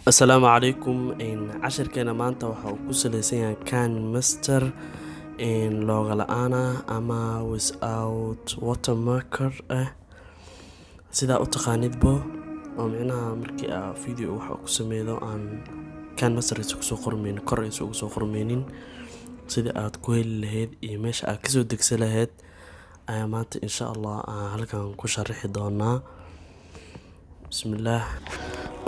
Asalaamu calaykum. Cashirkeena maanta waxa uu ku saleysan yahay KineMaster logo la'aan ah ama without watermark ah, sidaa u taqaanidbo, oo micnaha markii aa video waxa ku sameydo aan KineMaster aysan kusoo qormeynin, kor aysan ugu soo qormeynin. Sidii aad ku heli lahayd iyo meesha aad kasoo degsan lahayd ayaa maanta, insha Allah, aan halkan ku sharaxi doonaa. Bismillaah.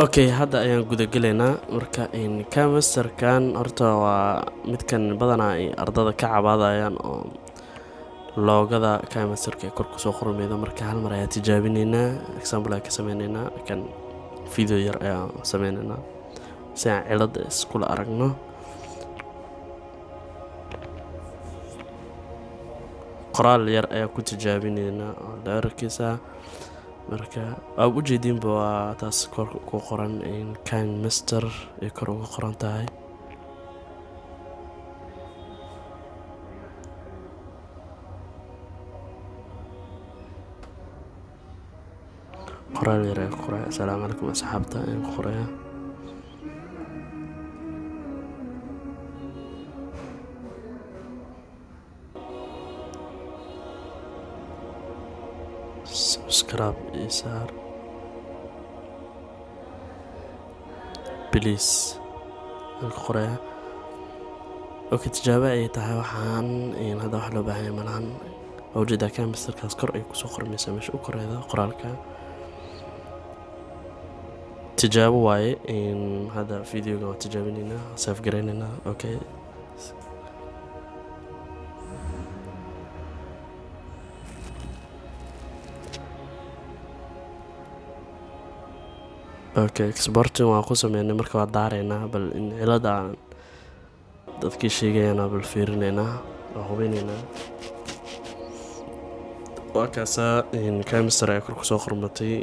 Okay, hadda ayaan guda gelaynaa. Marka KineMasterkan horta waa midkan badanaa ay ardada ka cabaadayaan oo logoda KineMasterka ee kor kusoo qormeydo. Marka hal mar ayaa tijaabineynaa, example ayaa ka sameyneynaa, kan video yar ayaa sameyneynaa si aan cilada iskula aragno. Qoraal yar ayaa ku tijaabineynaa oo dhererkiisa. Marka waa ujeediinba, waa taas kor ku qoran KineMaster ay kor uga qoran tahay. Qoraal yar ayaa ku qoraya, "Asalaamu calaykum asxaabta" ayaan ku qorayaa. "Subscribe ii saar please" ayaan ku qorayaa. Okay, tijaabo ayay tahay waxaan hadda, wax loo baahan yahay malahan. Waa ujeedaa, KineMasterkaas kor ay kusoo qormeysaa meesha u koreeda qoraalka. Tijaabo waaye hadda videoga, waa tijaabineynaa, save gareyneynaa. Okay, okay, exporting waan ku sameynay. Marka waa daareynaa, bal in cilada aan dadkii sheegayana bal fiirineynaa, waa hubineynaa. Waa kaasaa, KineMaster ayaa kor kusoo qormatay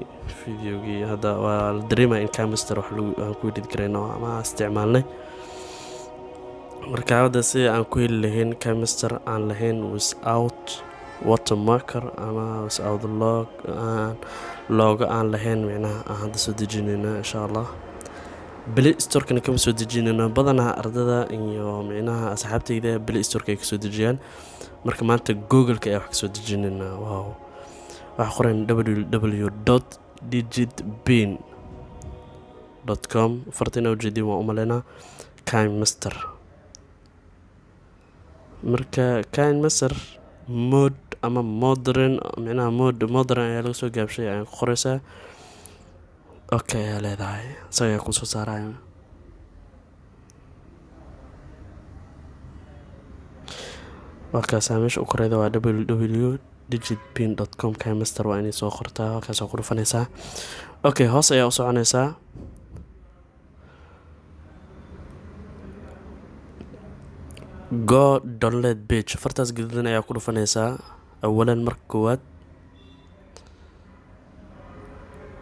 videogii. Hadda waa la dareemaya in KineMaster wax lagu aan ku edit gareyno ama aan isticmaalnay. Marka hadda sida aan ku heli lahayn KineMaster aan lahayn without watermark ama without log aan logo aan lahayn, micnaha aan hadda soo dejinayna, insha Allah. Play Storekana kama soo dejinayno. Badanaa ardada iyo micnaha asxaabteyda Play Storeka ay kasoo dejiyaan. Marka maanta Google-ka ayaa wax kasoo dejinaynaa. Wow, waxaa qoran www.digitbin.com. Farta inaa ujeedin waan umaleynaa. KineMaster, marka KineMaster mode ama modern, micnaha mode modern ayaa laga soo gaabshay, ayaa ku qoreysaa. Okay ayaa leedahay, isaga ayaa kusoo saaraya. Waa kaasaa, meesha u koreyda waa www.digitbin.com KineMaster. Waa inay soo qortaa. Waa kaasoo ku dhufanaysaa. Okay, hoos ayaa u soconaysaa. Go download page, fartaas gaduudan ayaa ku dhufanaysaa awalan marka koowaad.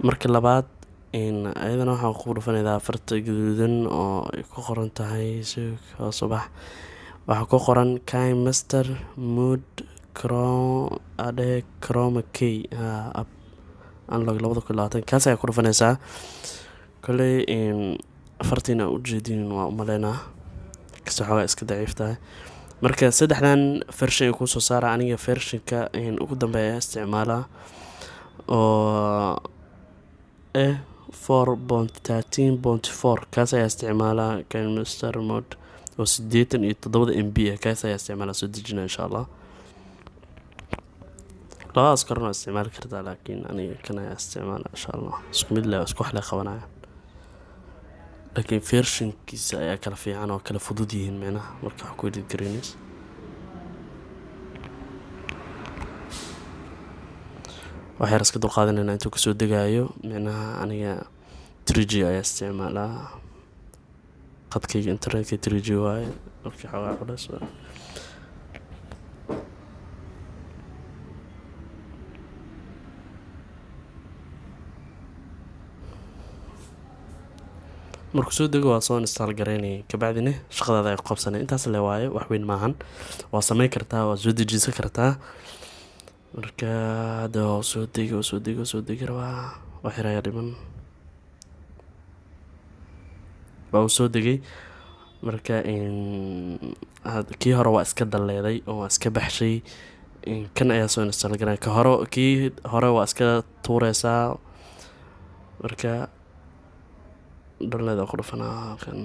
Marka labaad ayadana waxaa ku dhufanaysaa farta gaduudan oo ay ku qoran tahay hoos ubax. Waxaa ku qoran KineMaster mode ade chroma key app unlock 2020. Kaas ayaa ku dhufanaysaa. Koley fartiina ujeedin waa umaleynaa, kasta xoogaa iska daciif tahay. Marka saddexdan version ay kusoo saara. Aniga versionka ugu dambeeya ayaa isticmaalaa oo ah 4.13.4. Kaas ayaa isticmaalaa, KineMaster mode oo 87 MB ah. Kaas ayaa isticmaalaa, soo dejina, insha Allah. Labadaas korna waa isticmaali kartaa, laakiin aniga kan ayaa isticmaala, insha Allah. Isku mid le, isku wax le qabanaya, laakiin versionkiisa ayaa kala fiican oo kala fudud yihiin, micnaha marka wax ku edit gareynayso. Wax yar iska dulqaadanayna intuu kasoo degayo. Micnaha aniga 3G ayaa isticmaalaa, khadkayga internetka 3G waaye. Markii xoogaa culeys waaye. Markuu soo dego waa soo install gareynaya, kabacdina shaqadaada ay ku qabsanay. Intaas le waaye, wax weyn maahan. Waa sameyn kartaa, waa soo dejisan kartaa. Marka hadda waa soo degi, waa soo degi, waa soo degi rabaa. Wax yar ayaa dhiman. Waa uu soo degay. Marka kii hore waa iska daleeday oo waa iska baxshay. Kan ayaa soo install garay. Ka hore, kii hore waa iska tuureysaa. Marka download ku dhufanaa. Kan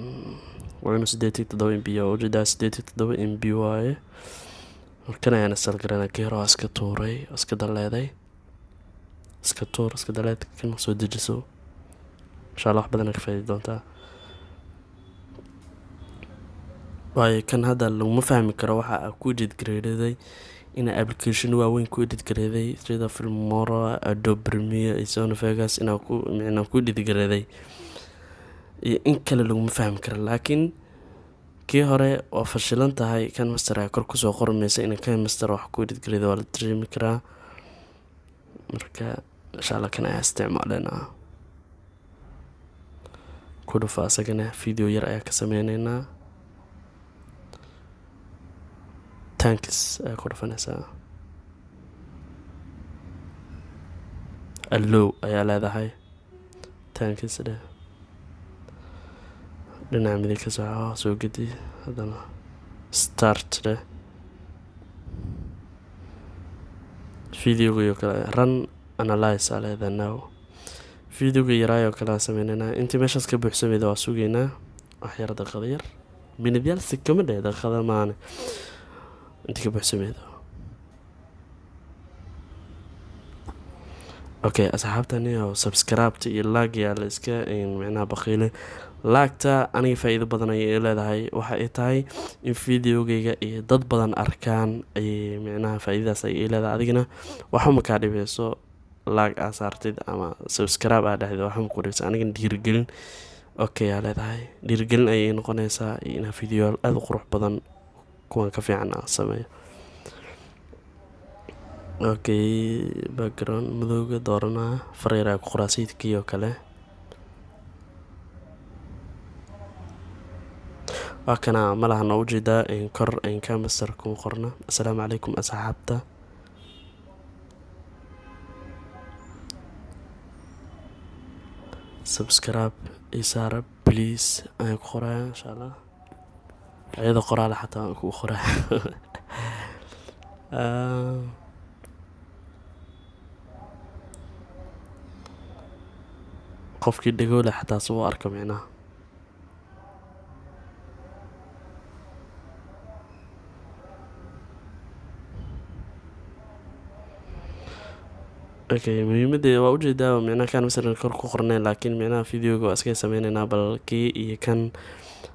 waa inuu 87 MB, waa ujeedaa, 87 MB waaye. Kan ayaan install gareynaa. Kii hore waa iska tuuray, waa iska daleeday. Iska tuur, iska daleed, kan soo dejiso. Insha Allah wax badan ka faa'iidi doontaa, waayo kan hadda laguma fahmi karo waxa aad ku edit gareeday, ina application waaweyn ku edit gareeday sida Filmora, Adobe Premiere iyo Sony Vegas inaa ku micnaa ku edit gareeday iyo in kale laguma fahmi karo. Laakiin kii hore waa fashilan tahay. KineMaster ayaa kor kusoo qormaysa in KineMaster wax ku edit gareeday, waa la dareemi karaa. Marka insha Allah kan ayaa isticmaaleynaa. Ku dhufa asagana, video yar ayaa ka sameyneynaa. Thanks ayaa ku dhufanaysaa, allow ayaa leedahay, thanks dheh. Dhinaca midig ka soco, soo gedi, haddana start dheh. Videoga iyo kale run analyze aa leedahay. Now videoga yaraayoo kale aan sameyneynaa. Intii meeshaas ka buuxsameyda waa sugeynaa wax yar, daqiiqada yar, minidyaal si kama dheh, daqiiqada maane, intii ka buuxsameyda. Okay, asxaabtani oo subscribe-ta iyo like yaa la iska micnaha baqiile. Like-ta aniga faa-iido badan ayay leedahay. Waxa ay tahay in videogeyga iyo dad badan arkaan ayay micnaha faa-iidadaas ayay leedahay. Adigana waxba ma kaa dhibeyso like aa saartid ama subscribe aa dhexdeed, waxba ma ku dhibeyso. Anigana dhiirigelin, okay, aa leedahay, dhiirigelin ayay noqonaysaa iyo inaa videoyaal aada u qurux badan kuwan ka fiican aan sameeyo. Okay, background madowga dooranaa, far yar ayaa ku qoraa sayidkii oo kale. Waa kana, malahan oo ujeedaa kor KineMaster kuma qorna. Assalaamu calaykum asxaabta. Subscribe isaara please ayaan ku qoraya insha Allah. Iyadoo qoraal xataa waan kugu qoraya. Qofkii dhagoole xataa si u arko micnaha. Okay, muhiimadda waa ujeedaa micnaha KineMaster kor ku qornay, laakiin micnaha videoga waa iska sameyneynaa. Bal kii iyo kan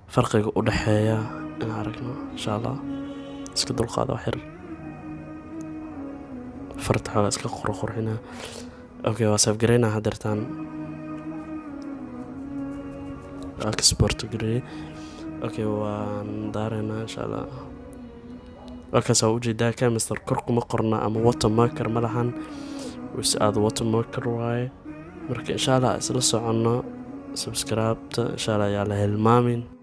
farqiga u dhexeeya inaan aragno insha Allah. Iska dulqaada wax yar, farta xoogaa iska qurqurxinaa. Okay, waa save gareynaa hadeertaan, waa export gareeyey. Okay, waan daareynaa insha Allah. Markaas waa ujeedaa KineMaster kor kuma qorna ama watermark ma lahan, without watermark waaye. Marka insha Allah isla soconno. Subscribe-ta insha Allah yaa la hilmaamin.